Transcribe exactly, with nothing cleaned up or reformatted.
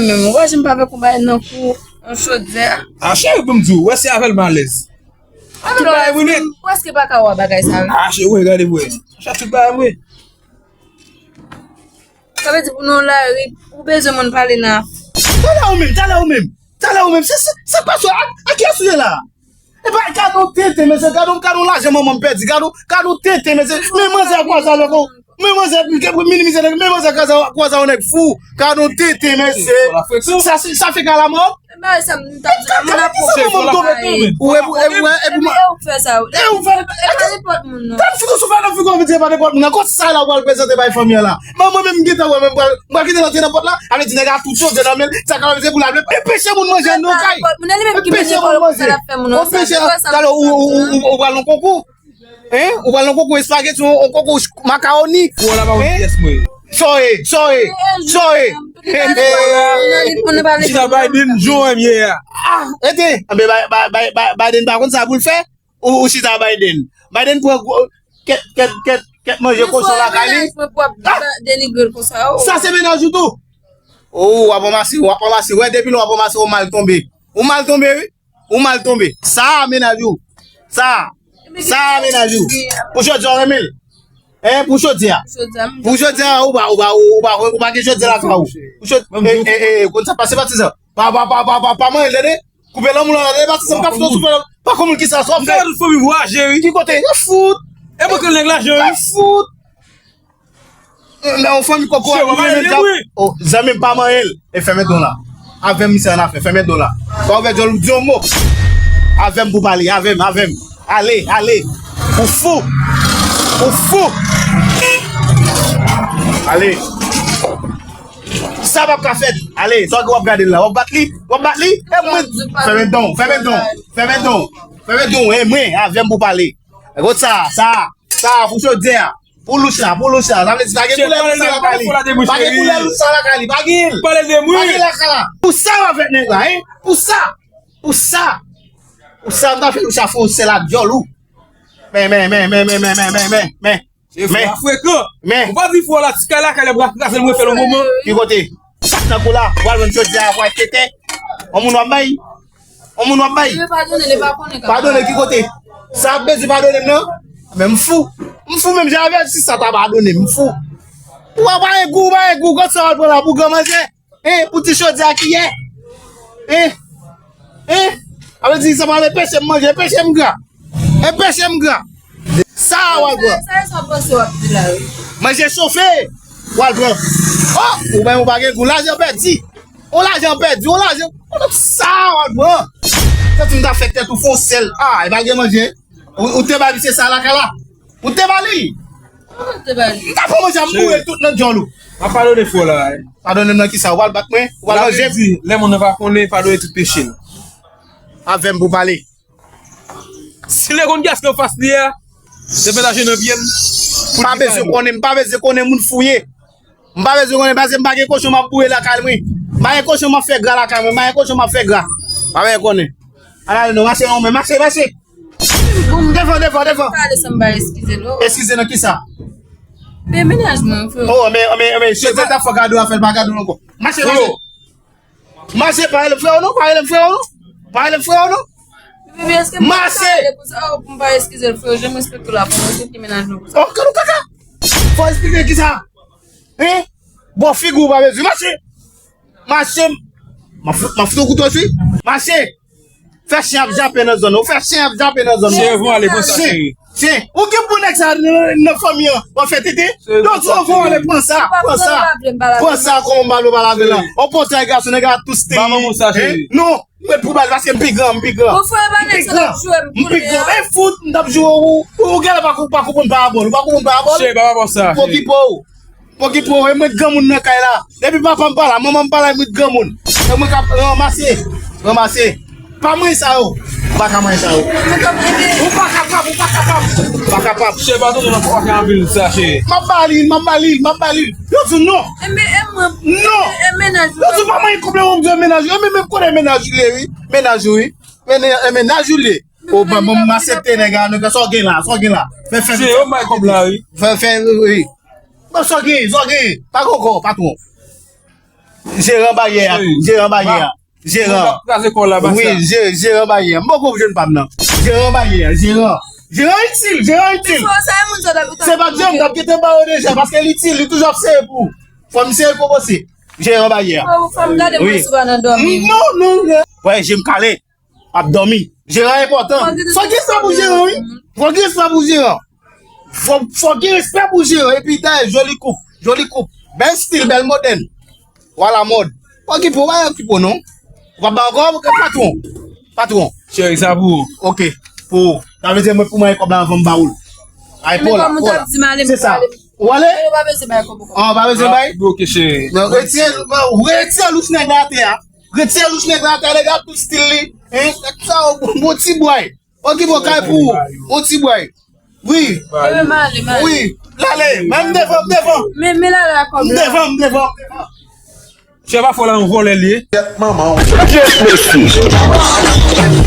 Menm, ou wè jan m pa vle konbay nan kou yon chodyè. A, cheri, pou m di w, wè se avè l m alèz. Tout bagay mwen nèt. M prèske pa ka wè bagay sa yo. A, cheri, wè, gade vre. Chak tout bagay mwen. Sa vle di pou nou la, ou bezwen moun pale nan. Talè ou menm, talè ou menm. Talè ou menm. Se, se, se pa sa. A, a kiyès ou ye la? Epa, gade yon tenten, mesye, gade yon, gade yon lajan manman m pèdi, gade yon, gade yon tenten, mesye. Men manzè a kwaze avèk ou. Men manzè, minimize nèg, men manzè a kwaze, kwaze yon nèg fou. Gade yon tenten, mesye. Sa, sa, sa fè kalamò. Epa, sa m t ap di, moun ap pwofite. Ou e, ou e, ou e, epi mwen. E ou fè sa. E ou fè. Epa nenpòt moun, non. Tann figi sou fè nan figi, ou vin di epa nenpòt moun. Nan kot sa la, ou al prezante bay fanmi an la. Manman menm gentan wè, menm pral Mwen kite l antre nan pòt la, ale di nèg a tout yo, di nan men l, sa ka se pou l ap le. E peche moun manje nan kay. Moun nan li menm ki mete kò l pou sa l ap fè moun nan sa. Talè ou, ou, ou, ou, ou pral nan konkou. Hein? Ou pral nan konkou espageti, yon, yon konkou makawoni. Pou la pa yon pyès mwen. Sorry, sorry, sorry. Chita Biden, Joe M ye a. Ah, ete, anben Biden pa konn sa pou l fè. Ou, ou chita Biden. Biden pran gwo, kèt, kèt, kèt, kèt manje kochon lakay li. Sa se menaj ou tou. Oh, w ap ranmase, w ap ranmase. Wè, depi lè w ap ranmase, ou mal tonbe. Ou mal tonbe, wi. Ou mal tonbe. Sa menaj ou. Sa. Sa menaj ou. Pou jodi a, w renmen l. Hein, pou jodi a. Pou jodi a, ou pa, ou pa, ou pa, ou pa gen jodi a lakay ou. Pou jodi, e, e, e, konn sa pase patizan. Pa, pa, pa, pa, pa, pa manyen l, tande. Koupe lanmou lan, tande, patizan, pa fout, pa, pa konn ki sa, sa w ap fè. Tout fanmi vwaje, wi. Ki kote? Yo fout. E mwen ke nèg lajan, wi. Yo fout. Nan yon fanmi kòkò a, ou renmen djab. Oh, zanmi m pa manyen l. E fèmen don la. Avè m misye an afè, fèmen don la. Pa ouvè djòl ou di yon mo. Avè m pou pale, avè m, avè m. Ale, ale. Ou fou. Ou fou. Ale. Sa p ap ka fèt. Ale, sa w ap gade l la. W ap bat li. W ap bat li. E mwen. Fèmen don, fèmen don, fèmen don. Fèmen don, e mwen, avè m pou pale. Kot sa, sa, sa, pou jodi a. Pou Louch la, pou Louch la. Sa vle di pa gen koulè Louch sa lakay li. Pa gen koulè Louch sa lakay li. Pa gen. Pale de mwen. Pa gen lakay la. Pou sa w avèk nèg la, hein? Pou sa. Pou sa. Pou sa m ta fè Louch sa fè yon sèl ak djòl ou. Men, men, men. Se frè frekan. Men. Ou pa di frè la, ti kay lakay la, bra kraze l, mwen fè l yon moman. Ki kote? Sa k nan kou la? W al jwenn jodi a, w al tete. On moun w ap bay. On moun w ap bay. Padone, li pa konnen. Padone ki kote? Sa ap bezwen padone m nan? Men m fou. M fou menm jan avè si sa ta padone m, m fou. Ou pa gen gou, ou pa gen gou, gòt sa w al pran la pou gran manje. Hein, pou ti chodi a kiyè? Hein? Hein? A vle di sa pale peche m manje, peche m gra. E peche m gra. Sa w al pran. Sa, sa w panse w ap di la, wi. Manje chofe. W al pran. Oh, ou menm ou pa gen gou. Lajan pèdi. Ou lajan pèdi. Ou lajan. Sa w al pran. Santi m ta fè tèt ou fon sèl. Ah, e pa gen manje. Ou, ou te ba misye sa lakay la. Ou te ba li. Ou te ba li. M ta pran manje a m boure tout nan djòl ou. M ap padone frè w la, wi. Padone m nan kisa? Ou pral bat mwen? Ou pral manje m? Lè moun nan pa konnen, padone tout peche l. Avè m pou pale. Si l te konn kiyès ki anfas li a, te mete je nan pye l. M pa bezwen konnen, m pa bezwen konnen moun fou ye. M pa bezwen konnen, paske m pa gen kochon m ap boure lakay mwen. M pa gen kochon m ap fè gra lakay mwen, m pa gen kochon m ap fè gra. M pa bezwen konnen. Ala non, mache non, men mache, mache. Devan, devan, devan. Pale san m pa eskize l, oh. Eskize nan kisa? Men menaj mwen, frè. Oh, men, men, men, se ta fò gade w a fè l pa gade w ankò. Mache, mache. Mache, pa rele m frè w non, pa rele m frè w non. Pa rele m frè w non. Bebe, èske m pa pale konsa? Oh, pou m pa eskize l, frè, jan m respekte w la, pou m respekte menaj mwen konsa. Oh, kado kaka. Fò esplike kisa? Hein? Bon, figi w pa bezwen. Mache. Mache. M ap fout, m ap fout yon kouto sou. Mache. Fè chen ap jape nan zòn nan. Ou fè chen ap jape nan zòn nan. Cheri, ale konsa, cheri. Chen. Ou gen pou nèg sa nan, nan fanmi an. W ap fè tete. Yo di w fò ale pran sa. Pran sa. Pran sa kòman m pa vle pale avè l la. On pòtay gason nèg a tou stay. Ba manman sa, cheri. Non. Mwen pou bal paske m pi gran, m pi gran. Bon, frè, pa nèg sa l ap joure m kounye a. M pi gran. E fout, m t ap joure ou. Ou, ou genlè pa kou-, pa konprann parabòl. Ou pa konprann parabòl. Cheri, pa pa sa, cheri. Pokipo. Pokipo, e mwen granmoun nan kay la. Depi papa m pa la, manman m pa la, e mwen granmoun. E mwen k ap ranmase, ranmase. Pa manyen sa yo. Ou pa ka manyen sa yo. Ou pa kapab, ou pa kapab. Ou pa kapab. Chè, pa tonton nan fwa fè anpil sa, chè. M ap ba li, m ap ba li, m ap ba li. Yo di non. Non. Yo di pa manyen kòb la, yo di menaj. Yo menm, menm konnen menaj ou li ye, wi. Menaj ou, wi. Men, e, menaj ou li ye. O, ban, ban m aksepte nèg la, nèg la, sa w gen la, sa w gen la. Fè, fè, se yo bay kòb la, wi. Fè, fè, wi. Ban sa w gen, sa w gen. Pa gen ankò, patwon. Jeran baryè a tou. Jeran baryè a. Jeran. Wi, je- jeran baryè a. M poko jwenn pa m nan. Jeran baryè a. Jeran. Jeran itil. Jeran itil. Se pa Jeran, m t ap gentan ba yo deja paske li itil. Li toujou ap sere pou ou. Fò m sere pou ou osi. Jeran baryè a. Wi. Non, non. Wè, je m kale. Ap dòmi. Jeran enpòtan. Fò gen respè pou jeran, wi. Fò gen respè pou jeran. Fò, fò gen respè pou jeran. Epi dayè, joli koup. Joli koup. Bèl stil, bèl modèl. Ou alamòd. Okipe w, pa okipe w non. Ou pa ba ankò, patwon. Patwon. Cheri, sa pou ou. Ok, pou ou. Sa vle di mwen pou mwen kòb la anvan m ba ou l. Ay, pou la, pou la. Se sa. Ou ale? An, pa bezwen bay? Ok, cheri. Non, retire, retire louch nèg la atè a. Retire louch nèg la atè a, nèg la tout stil li. Hein? Sa, bon ti bway. Okipe w kay pou ou. Bon ti bway. Wi. Wi. Lale. Men m devan, m devan. Men, men lale akò. M devan, m devan. Chè pa fò la, yon vòlè li ye. Tèt manman w. Kiyès mesye?